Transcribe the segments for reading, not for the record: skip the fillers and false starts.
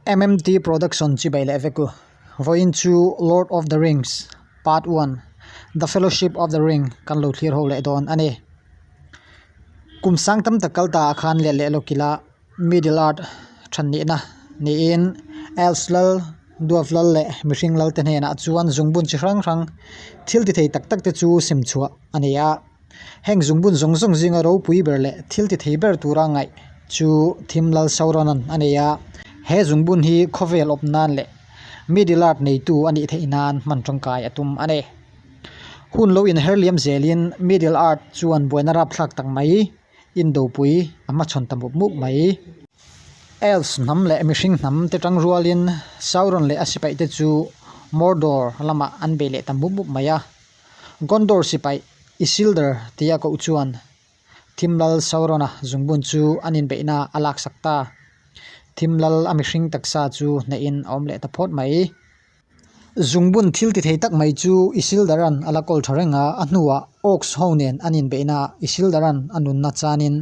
MMT Production chibai leh vek u. Vawiin chu Lord of the Rings Part One, The Fellowship of the Ring kan lo thlir ho leh dawn a ni. Kum sang tam tak kal ta ah khan let leh lawk ila Middle Earth than nihna niin Elves lal, Dwarf lal leh mihring lal te hnenah chuan zungbun chi hrang hrang thil ti thei tak tak te chu sim chhuah a ni a. Heng zungbun zawng zawng zinga ropui ber leh thil ti thei ber tura ngaih chu Thim Lal Sauron-a'n a nei a. He zungbun hi khawvel awp nan leh Middle Earth neitu a nih theih nan hman tangkai a tum a ni. Hun lo inher liam zelin Middle Earth chuan buaina rapthlak tak mai indopui a hmachhawn ta mup mup mai. Elves hnam leh mihring hnam te tang rualin Sauron leh a sipaih te chu Mordor lamah an bei leh ta mup mup mai a. Gondor sipai Isildur tia koh chuan Thimlal Sauron-a zungbun chu an inbeihna a laksak ta. Thimlal a mihring taksa chu hnehin a awm leh ta phawt mai. Zungbun thil ti thei tak mai chu Isildur-a'n a la kawl tha reng a, a hnuah Orcs ho nen an inbeihna Isildur-a'n a nunna chanin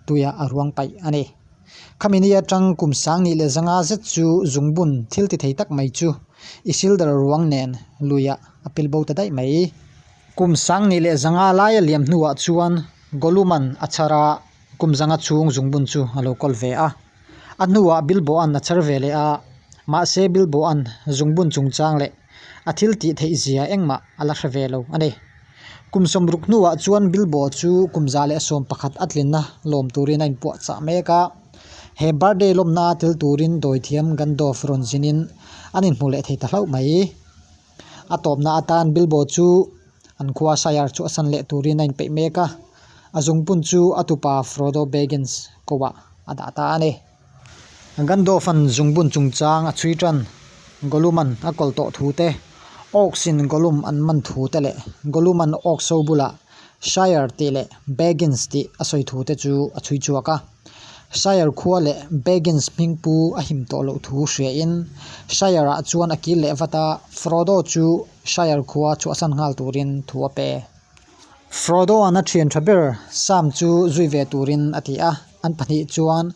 tuiah a ruang paih a ni. Khami ni atang kum sang nih leh zanga zet chu zungbun thil ti thei tak mai chu Isildur ruang nen luiah a pil bo ta daih mai. Kum sang nih leh zanga laia liam hnuah chuan Gollum-a'n a chhar a, kum zanga chhung zungbun chu a lo kawl ve a. A hnuah Bilbo-a'n a chhar ve leh a, mahse Bilbo-a'n zungbun chungchang leh a thil tih theih zia engmah a la hre ve lo a ni. Kum sawmruk hnuah chuan Bilbo chu kum 111 a tlinna lawm turin a inpuahchah mek a. He birthday lawmna tel turin dawithiam Gandalf rawn zinin an inhmu leh thei ta hlauh mai. A tawpna atan Bilbo chu an khua Shire chu a san leh turin a inpeih mek a, a zungpun chu a tupa Frodo Baggins koah a dah ta a ni. Gandalf-a'n zungbun chungchang a chhui tan, Gollum-a'n a kawl tawh thu te, Orcs-in Gollum an man thu te leh Gollum-a'n Orcs ho bulah Shire tih leh Baggins tih a sawi thu te chu a chhui chhuak a. Shire khua leh Baggins hming pu a him tawh loh thu hriain Shire-ah chuan a kil leh vat a, Frodo chu Shire khua chhuahsan nghal turin thu a pe. Frodo-a'n a thian tha ber Sam chu zui ve turin a ti a, an pahnih chuan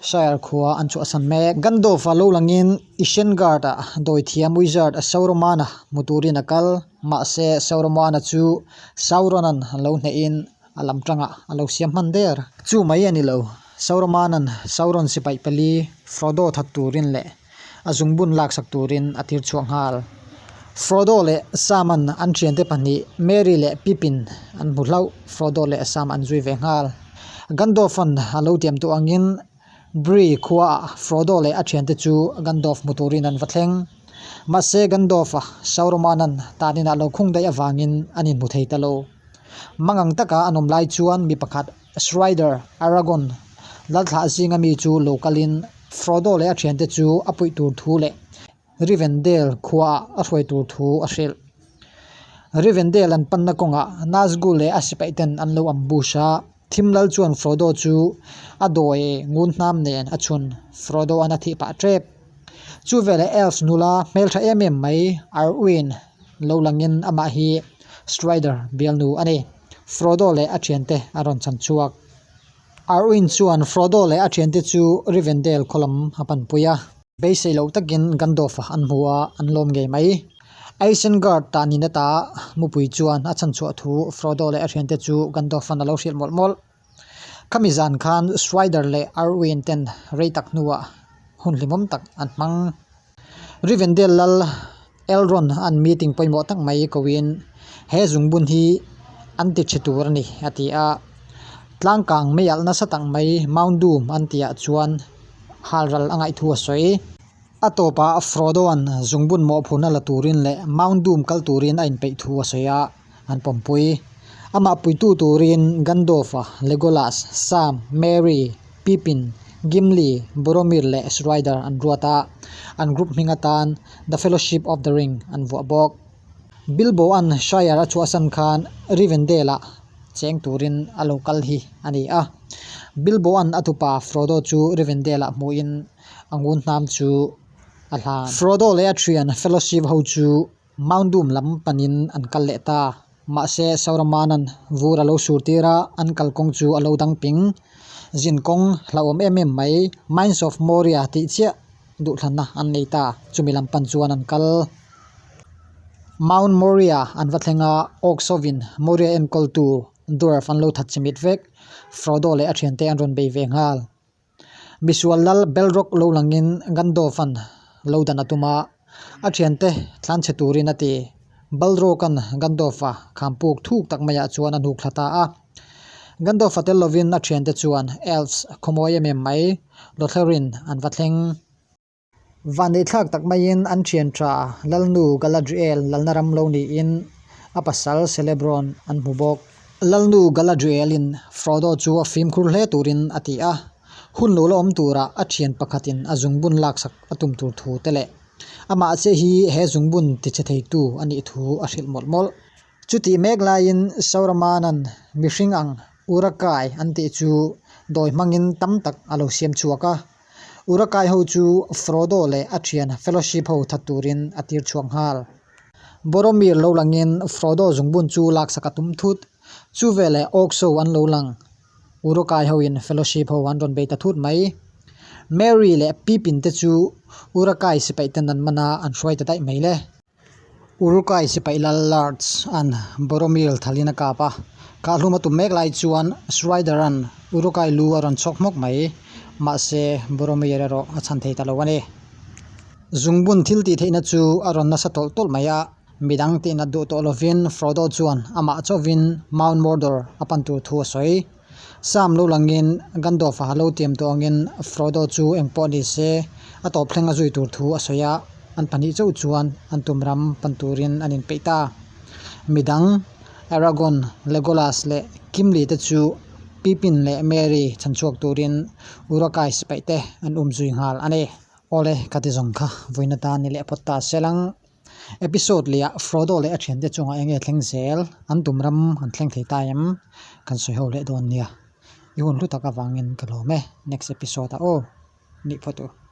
Shire khua an chhuahsan mek. Gandalf-a lo langin Isengard-a dawithiam wizard Sauron-a hmu turin a kal, mahse Sauron-a chu Sauron-a'n lo hnehin a lam tangah a lo siam hman der. Chu mai a ni lo, Sauromanan Sauron sipaih pali Frodo that turin leh a zungbun laksak turin a tir chhuak nghal. Frodo leh Sam-a'n an thiante pahnih Merry leh Pippin an hmu hlauh, Frodo leh Sam an zui ve nghal. Gandalf-a'n a lo tiam tawh angin Bree khuaah Frodo leh a thiante chu Gandalf hmu turin an va thleng. Mahse Gandalf-a Sauromanan tanin ah lo khung daih avangin an inhmu thei ta lo. Mangang taka an awm lai chuan mi pakhat Strider, Aragorn, lalthlah zinga mi chu lo kalin Frodo leh a thiante chu a puih tur thu leh Rivendell khuaah a hruai tur thu a hrilh. Rivendell an panna kawngah Nazgul leh a sipaih ten an lo ambush a, Thim lal chuan Frodo chu a dawi ngun hnam nen a chhun Frodo an a thih pah tep. Chu veleh Elves nula hmeltha em em mai Arwen lo langin amah hi Strider bialnu a ni. Frodo leh a thiante a rawn chhan chhuak. Arwen chuan Frodo leh a thiante chu Rivendell khaw lam a panpui a. Beisei loh takin Gandalf-a an hmu a, an lawm ngei mai. Isengard tanin ata mupui chuan a chhanchhuah thu Frodo leh a thiante chu Gandalf-a'n a lo hrilh mawlh mawlh. Khami zan khan Strider leh Arwen ten rei tak hnuah hun hlimawm tak an hmang. Rivendell lal Elrond an meeting pawimawh tak mai koin he zungbun hi an ti tha tur a ni a ti a. Tlangkang meialh nasa tak mai Mount Doom an tihah chuan halral a ngaihthu a sawi. A tawpah Frodo-a'n zungbun mawhphurhna la turin leh Mount Doom kal turin a inpeih thu a sawi a, an pawmpui. Amah puitu turin Gandalf-a, Legolas, Sam, Merry, Pippin, Gimli, Boromir leh Strider an ruat a, an group hming atan The Fellowship of the Ring an vuah bawk. Bilbo-a'n Shire a chhuahsan khan Rivendell-ah cheng turin a lo kal hi a ni a. Bilbo-a'n a tupa Frodo chu Rivendell-ah hmuhin a ngun hnam chu a hlan. Frodo leh a thian Fellowship ho chu Mount Doom lam panin an kal leh ta. Mahse Sauromanan vur a lo sur tir a, an kalkawng chu a lo dang ping. Zin kawng hlauhawm em em mai, Mines of Moria tih chiah. duhthlanna an nei ta. Chumi lam pan chuan an kal. Mount Moria an va thleng a, Orcs hovin Moria enkawltu Dwarf an lo that chimit vek. Frodo leh a thiante an rawn bei ve nghal. Misual lal Balrog lo langin Gandalf-a'n lo dan a tum a, a thiante tlanchhe turin a ti. Balrog-a'n Gandalf-a khampuk thuk tak maiah chuan a hnuk thla ta a. Gandalf-a tel lovin a thiante chuan Elves khawmawi em em mai Lothlorien an va thleng. Vanneihthlak tak maiin an thian tha Lalnu Galadriel lalna ram lo niin a pasal Celebron an hmu bawk. Lalnu Galadrielin Frodo chu a fimkhur hle turin a ti a, hun lo la awm turah a thian pakhatin a zungbun laksak a tum tur thu te leh amah chiah hi he zungbun tichhe theitu a nih thu a hrilh mawlh mawlh. Chutih mek laiin Sauramana'n mihring ang Urakai an tih chu dawi hmangin tam tak a lo siam chhuak a. Urakai ho chu Frodo leh a thian Fellowship ho that turin a tir chhuak nghal. Boromir lo langin Frodo zungbun chu laksak a tum thut. Chu veleh Orcs ho an lo lang. Urakai hoin Fellowship ho an rawn bei ta thut mai. Merry leh Pippin te chu Urakai sipaih ten an man a, an hruai ta daih mai le. Urukai sipai lal Lurtz an Boromir thalin a kap a, kahhlum a tum mek lai chuan Strider-a'n Urukai lu a rawn chhawk hmawk mai. Mahse, Boromir erawh a chhan thei ta lo a ni. Zungbun thil tih theihna chu a rawn nasa tawlh tawlh mai a, midang tihnat duh tawh lovin Frodo chuan amah chauhvin Mount Mordor a pan tur thu a sawi. Sam lo langin Gandalf-a lo tiam tawh angin Frodo chu engpawh ni se a tawp thleng a zui tur thu a sawi a, an pahnih chauh chuan an tum ram pan turin an inpeih ta. Midang, Aragorn, Legolas leh Gimli te chu Pippin leh Merry chhanchhuak turin Uruk-hai sipaih te an um zui nghal a ni. Awle, ka ti zawng kha vawiin atan ni leh phawt ta se lang. Episode leh ah Frodo leh a thiante chungah eng nge thleng zel an tum ram an thleng thei ta em kan sawi ho leh dawn nia i hun hlu tak avangin ka lawm e next episode ah aw nih phawt u.